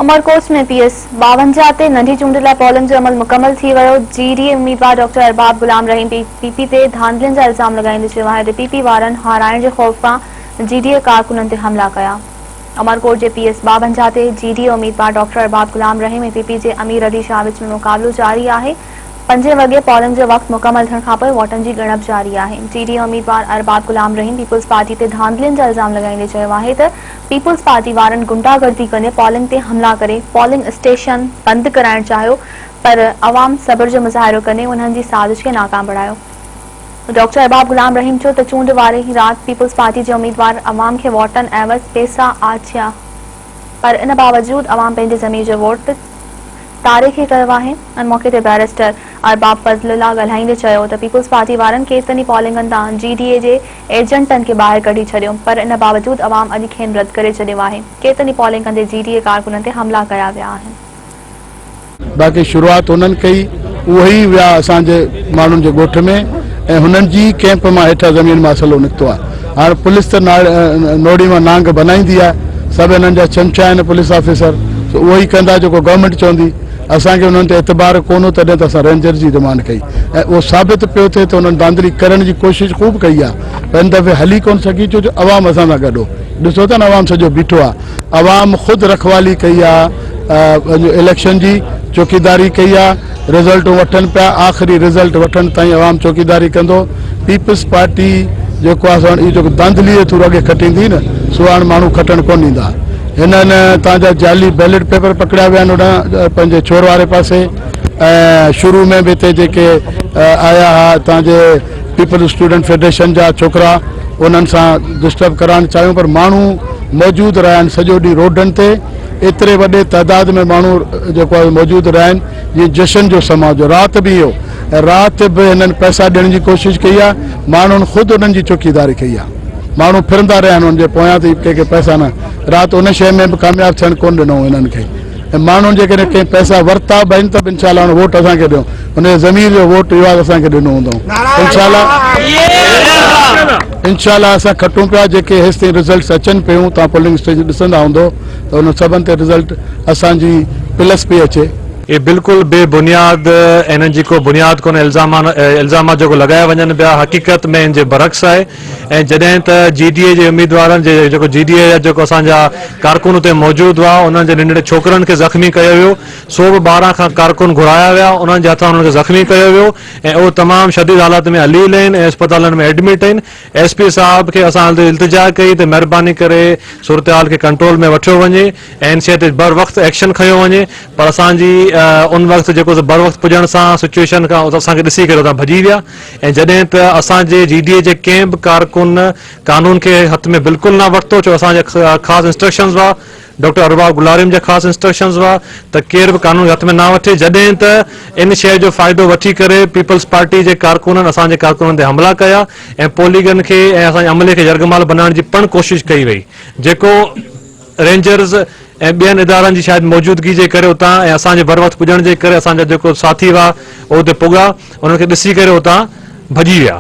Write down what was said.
Umerkot ۾ P S 52 تي ننڍي چونڊ لاء پولنگ جو عمل مڪمل ٿي ويو. جي ڊي اي اميدوار doctor Arbab Ghulam Rahim P P تي ڌانڌلين جا الزام لڳائيندي چيو آهي ته پي پي وارن هارائڻ جي خوف کان جي ڊي اي ڪارڪنن تي حملا ڪيا. عمرڪوٽ جي پي ايس 52 تي جي ڊي اي اميدوار doctor Arbab Ghulam Rahim ۽ P P جي امير علي شاهه وچ ۾ مقابلو جاري آهي. پنجين وڳي پولنگ جو وقت مڪمل ٿيڻ کانپوء ووٽن جي ڳڻپ جاري آهي. جي ڊي اي اميدوار ارباب غلام رحيم پيپلز پارٽي تي ڌانڌلين جا الزام لڳائيندي چيو آهي ته پيپلز پارٽي وارن گنڊا گردي ڪندي پولنگ تي حملا ڪري پولنگ اسٽيشن بند ڪرائڻ چاهيو پر عوام صبر جو مظاهرو ڪندي انهن جي سازش کي ناڪام بڻايو. ڊاڪٽر ارباب غلام رحيم چيو ته چونڊ واري رات پيپلز پارٽي جي اميدوار عوام کي ووٽن عيوض پيسا آڇيا پر ان باوجود عوام پنهنجي ضمير جو ووٽ تاريخي ڪيو آهي. ان موقعي تي بئريسٽر ارباب فضل الله ڳالهائيندي چيو ته پيپلز پارٽي وارن ڪيترن ئي پولنگن تان جي ڊي اي جي ايجنٽن کي ٻاهر ڪڍي ڇڏيو پر ان باوجود عوام اڄ کين رد ڪري ڇڏيو آهي. ڪيترن ئي پولنگن تي جي ڊي اي ڪارڪنن تي حملا ڪيا ويا آهن. باقي شروعات هنن ڪئي، اهي ئي ويا اسان جي ماڻهن جي ڳوٺ ۾ ۽ هنن جي ئي ڪئمپ مان هيٺان زمين مان اسلحو نڪتو آهي. هاڻ پوليس ته نوڙي مان نانگ بنائيندي آهي، سڀ هنن جا چمچا آهن پوليس آفيسر، سو اهو ئي ڪندا جيڪو گورنمينٽ چوندي. اسان کي انهن تي اعتبار ڪونه هو تڏهن ته اسان رينجرز جي ڊمانڊ ڪئي ۽ اهو ثابت پيو ٿئي ته انهن ڌانڌلي ڪرڻ جي ڪوشش خوب ڪئي آهي پر هن دفعي هلي ڪونه سگهي ڇو جو عوام اسان سان گڏ هو. ڏسو ٿا نه عوام سڄو بيٺو آهي. عوام خود رکوالي ڪئي آ اليڪشن جي چوڪيداري ڪئي آ رزلٽون وٺن پيا آخري رزلٽ وٺڻ تائين عوام چوڪيداري ڪندو پيپلز پارٽي جيڪو آ سو هاڻ اهو جيڪو ڌانڌلي جي ٿرو اڳي کٽيندي نه سو هاڻ ماڻهو کٽڻ ڪونه ڏيندا هنن تان جا جعلي بيلٽ پيپر پڪڙيا ويا آهن هوڏانهن پنهنجي ڇور واري پاسي ۽ شروع ۾ به هتي جيڪي آيا ها تان جي پيپلز اسٽوڊنٽ فيڊريشن جا ڇوڪرا انهن سان ڊسٽرب ڪرائڻ چاهيون پر ماڻهو موجود رهيا آهن سڄو ڏينهن روڊن تي ايتري وڏي تعداد ۾ ماڻهو جيڪو آهي موجود رهيا آهن جيئن جشن جو سما جو رات به اهو رات به هنن پئسا ڏيڻ جي ڪوشش ڪئي آهي ماڻهن خود انهن جي چوڪيداري ڪئي آهي ماڻهو ڦرندا رهيا آهن انهن جي پويان ته ڪنهن کي پئسا نه رات ان شيء ۾ به ڪامياب ٿيڻ ڪونه ڏنو هنن کي ۽ ماڻهن جيڪڏهن ڪنهن پئسا ورتا به آهن ته به انشاء الله هن ووٽ اسان کي ڏيو ان جي ضمير جو ووٽ اهو آهي اسان کي ڏنو هوندو انشاء الله انشاء الله اسان کٽون پيا جيڪي هيستائين رزلٽس اچن پيون تان پولنگ اسٽيشن ڏسندا هوندو ته انهن سڀن تي رزلٽ اسان جي پلس پئي اچي. اهي بلڪل بي بنياد ۽ انهن جي ڪو بنياد ڪونهي الزامات جيڪو لڳايا وڃن پيا حقيقت ۾ ان جي برعڪس آهي ۽ جڏهن ته جي ڊي اي جي اميدوارن جي جيڪو جي ڊي اي جا جيڪو اسان جا ڪارڪن اتي موجود هئا انهن جي ننڍڙي ڇوڪرن کي زخمي ڪيو ويو سو به ٻاهران کان ڪارڪن گهرايا ويا انهن جي هٿان انهن کي زخمي ڪيو ويو ۽ اهي تمام شديد حالت ۾ عليل آهن ۽ اسپتالن ۾ ايڊمٽ آهن ايس پي صاحب کي اسان التجا ڪئي ته مهرباني ڪري صورتحال کي ڪنٽرول ۾ وٺيو وڃي ۽ اين سي تي بر وقت ايڪشن کنيو وڃي پر اسان جي ان وقت جيڪو بر وقت پڄڻ سان سچوئيشن کان اسان کي ڏسي ڪري اتان ڀڄي ويا ۽ جڏهن ته اسان جي جي ڊي اي جي ڪنهن به ڪارڪن قانون کي هٿ ۾ بلڪل نه ورتو ڇو اسان جا خاص انسٽرڪشنز هئا ڊاڪٽر ارباب گلاريم جا خاص انسٽرڪشنز هئا ته ڪير به قانون کي هٿ ۾ نه وٺي جڏهن ته ان شيء جو فائدو وٺي ڪري پيپلز پارٽي جي ڪارڪنن اسان جي ڪارڪنن تي حملا ڪيا ۽ پوليگن کي ۽ اسان جي عملي کي يرغمال بنائڻ جي پڻ ڪوشش ڪئي وئي جيڪو رينجرز ۽ ٻين ادارن جي شايد موجودگي جي ڪري اتان ۽ اسان جي بروقت پڄڻ جي ڪري اسان جا جيڪو ساٿي هئا اهي اتي پڳا انهن کي ڏسي ڪري اتان ڀڄي ويا.